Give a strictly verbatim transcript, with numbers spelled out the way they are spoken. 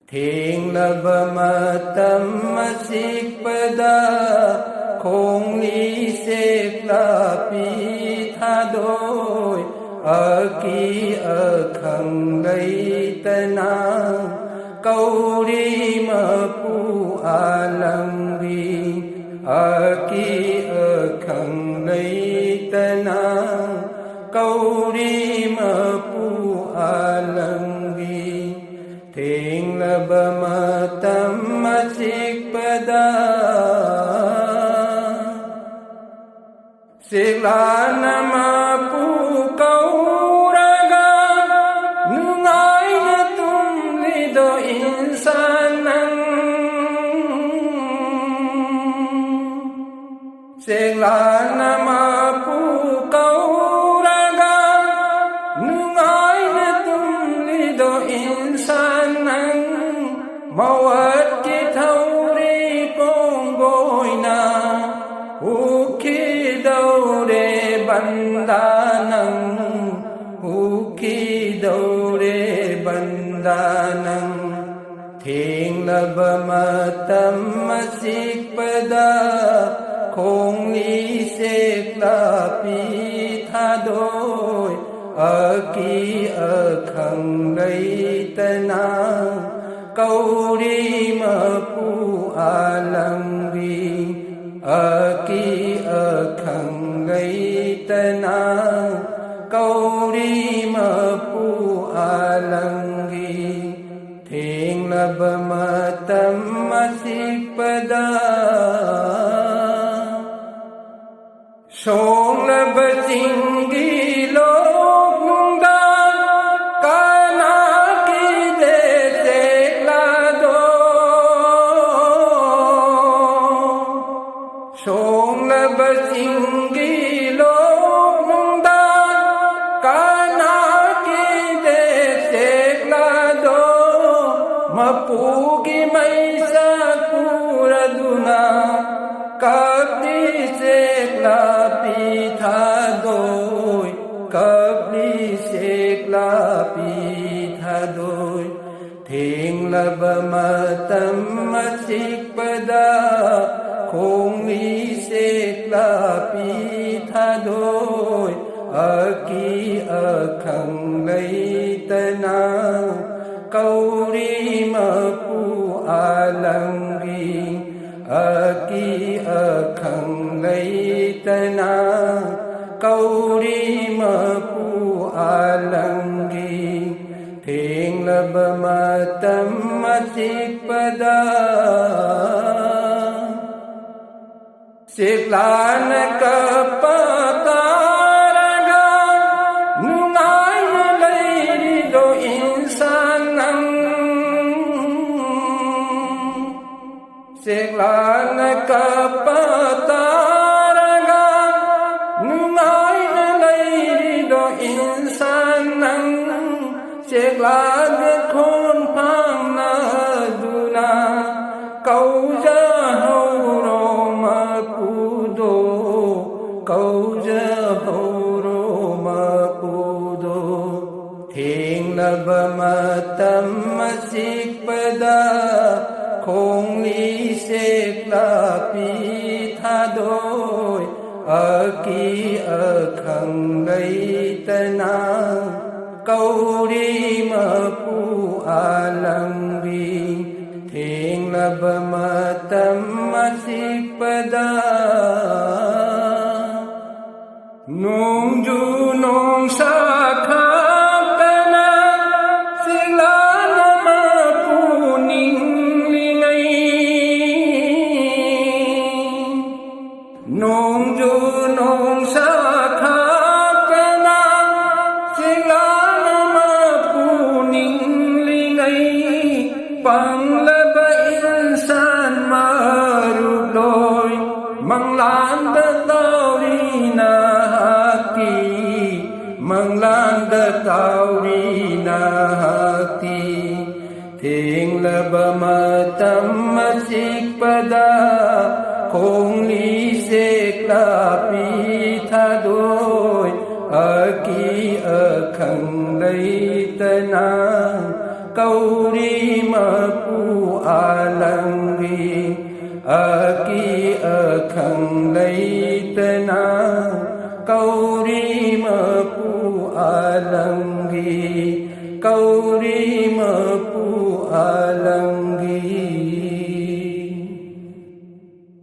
ꯊꯦꯡꯂꯕ ꯃꯇꯝ ꯑꯆꯤꯛꯄꯗ ꯈꯣꯡꯂꯤ ꯁꯦꯛꯂꯥ ꯄꯤ ꯊꯥꯗꯣꯏ, ꯑꯀꯤ ꯑꯈꯪ ꯂꯩꯇꯅ ꯀꯧꯔꯤ ꯃꯄꯨ ꯑꯥꯂꯪꯕꯤ, ꯑꯀꯤ ꯑꯈꯪ ꯂꯩꯇꯅ ꯀꯧꯔꯤ ꯃꯄꯨ ꯑꯥꯂꯪꯕꯤ꯫ ꯊꯦꯡꯂꯕ ꯃꯇꯝ ꯑꯆꯤꯛꯄꯗ ꯁꯦꯛꯂꯥꯅ ꯃꯄꯨ ꯀꯧꯔꯒ ꯅꯨꯡꯉꯥꯏꯅ ꯇꯨꯝꯂꯤꯗꯣ ꯏꯟꯁꯥꯟ ꯅꯪ꯫ ꯁꯦꯛꯂꯥꯅ ꯃꯄꯨ ꯀꯧꯔꯒ ꯅꯨꯡꯉꯥꯏꯅ ꯇꯨꯝꯂꯤꯗꯣ ꯏꯟꯁꯥꯟ ꯅꯪ꯫ ꯃꯋꯠꯀꯤ ꯊꯧꯔꯤ ꯄꯣꯡꯒꯣꯏꯅ ꯍꯨꯛꯈꯤꯗꯧꯔꯦ ꯕꯟꯗꯥ ꯅꯪ, ꯍꯨꯛꯈꯤꯗꯧꯔꯦ ꯕꯟꯗꯥ ꯅꯪ꯫ ꯊꯦꯡꯂꯕ ꯃꯇꯝ ꯑꯆꯤꯛꯄꯗ ꯈꯣꯡꯂꯤ ꯁꯦꯛꯂꯥ ꯄꯤ ꯊꯥꯗꯣꯏ, ꯑꯀꯤ ꯑꯈꯪ ꯂꯩꯇꯅ ꯀꯧꯔꯤ ꯃꯄꯨ ꯑꯥꯂꯪꯕꯤ, ꯑꯀꯤ ꯑꯈꯪ ꯂꯩꯇꯅ ꯀꯧꯔꯤ ꯃꯄꯨ ꯑꯥꯂꯪꯕꯤ꯫ ꯊꯦꯡꯂꯕ ꯃꯇꯝ ꯑꯆꯤꯛꯄꯗ ꯁꯣꯡꯂꯕ ꯆꯤꯡꯒꯤ ꯂꯣꯛꯅꯨꯡꯗ ꯀꯅꯥ ꯀꯤꯗꯦ ꯁꯦꯛꯂꯥꯗꯣ꯫ ꯁꯣꯡꯂꯕ ꯆꯤꯡꯒꯤ ꯂꯣꯛꯅꯨꯡꯗ ꯀꯅꯥ ꯀꯤꯗꯦ ꯁꯦꯛꯂꯥꯗꯣ꯫ ꯃꯄꯨꯒꯤ ꯃꯩꯁꯛ ꯎꯔꯗꯨꯅ ꯀꯞꯂꯤ ꯁꯦꯛꯂꯥ ꯄꯤ ꯊꯥꯗꯣꯏ, ꯀꯞꯂꯤ ꯁꯦꯛꯂꯥ ꯄꯤ ꯊꯥꯗꯣꯏ꯫ ꯊꯦꯡꯂꯕ ꯃꯇꯝ ꯑꯆꯤꯛꯄꯗ ꯈꯣꯡꯂꯤ ꯁꯦꯛꯂꯥꯄꯤ ꯊꯥꯗꯣꯏ, ꯑꯀꯤ ꯑꯈꯪ ꯂꯩꯇꯅ ꯀꯧꯔꯤ ꯃꯄꯨ ꯑꯥꯂꯝꯒꯤ, ꯑꯀꯤ ꯑꯈꯪ ꯂꯩꯇꯅ ꯀꯧꯔꯤ ꯃꯄꯨ ꯑꯥꯂꯝꯒꯤ꯫ ꯊꯦꯡꯂꯕ ꯃꯇꯝ ꯑꯆꯤꯛꯄꯗ ꯆꯦꯛꯂꯥꯅ ꯀꯞꯄ ꯇꯥꯔꯒ ꯅꯨꯡꯉꯥꯏꯅ ꯂꯩꯔꯤꯗꯣ ꯏꯟꯁꯥꯟ ꯅꯪ? ꯆꯦꯛꯂꯥꯅ ꯀꯞꯄ ꯇꯥꯔꯒ ꯅꯨꯡꯉꯥꯏꯅ ꯂꯩꯔꯤꯗꯣ ꯏꯟꯁꯥꯟ ꯅꯪ? ꯆꯦꯛꯂꯥꯒ ꯈꯣꯟ ꯐꯥꯡꯅꯗꯨꯅ ꯀꯧꯖꯍꯧꯔꯣ ꯃꯄꯨꯗꯣ, ꯀꯧꯖꯍꯧꯔꯣ ꯃꯄꯨꯗꯣ꯫ ꯊꯦꯡꯂꯕ ꯃꯇꯝ ꯑꯆꯤꯛꯄꯗ ꯈꯣꯡꯂꯤ ꯁꯦꯛꯂꯥꯄꯤ ꯊꯥꯗꯣꯏ, ꯑꯀꯤ ꯑꯈꯪ ꯂꯩꯇꯅ ꯀꯧꯔꯤ ꯃꯄꯨ ꯑꯥꯂꯝꯒꯤ꯫ ꯊꯦꯡꯂꯕ ꯃꯇꯝ ꯑꯆꯤꯛꯄꯗ ꯅꯣꯡꯖꯨ ꯅꯣꯡꯁꯥ ꯈꯥꯛꯇꯅ ꯆꯦꯛꯂꯥꯅ ꯃꯄꯨ ꯅꯤꯡꯂꯤꯉꯩ, ꯅꯣꯡꯖꯨ ꯅꯣꯡꯁꯥ ꯈꯥꯛꯇꯅ ꯆꯦꯛꯂꯥꯅ ꯃꯄꯨ ꯅꯤꯡꯂꯤꯉꯩ, ꯄꯪꯂꯕ ꯏꯟꯁꯥꯟ ꯃꯔꯨꯞ ꯂꯣꯏ, ꯃꯪꯂꯥꯟꯗ ꯇꯥꯎꯔꯤ ꯅꯍꯥꯛꯇꯤ, ꯃꯪꯂꯥꯟꯗ ꯇꯥꯎꯔꯤ ꯅꯍꯥꯛꯇꯤ꯫ ꯊꯦꯡꯂꯕ ꯃꯇꯝ ꯑꯆꯤꯛꯄꯗ ꯈꯣꯡꯂꯤ ꯁꯦꯛꯂꯥꯄꯤ ꯊꯥꯗꯣꯏ, ꯑꯀꯤ ꯑꯈꯪ ꯂꯩꯇꯅ ꯀꯧꯔꯤ ꯃꯄꯨ ꯑꯥꯂꯝꯒꯤ ꯑꯀꯤ ꯑꯈꯪ ꯂꯩꯇꯅ, ꯀꯧꯔꯤ ꯃꯄꯨ ꯑꯥꯂꯝꯒꯤ, ꯀꯧꯔꯤ ꯃꯄꯨ ꯑꯥꯂꯝꯒꯤ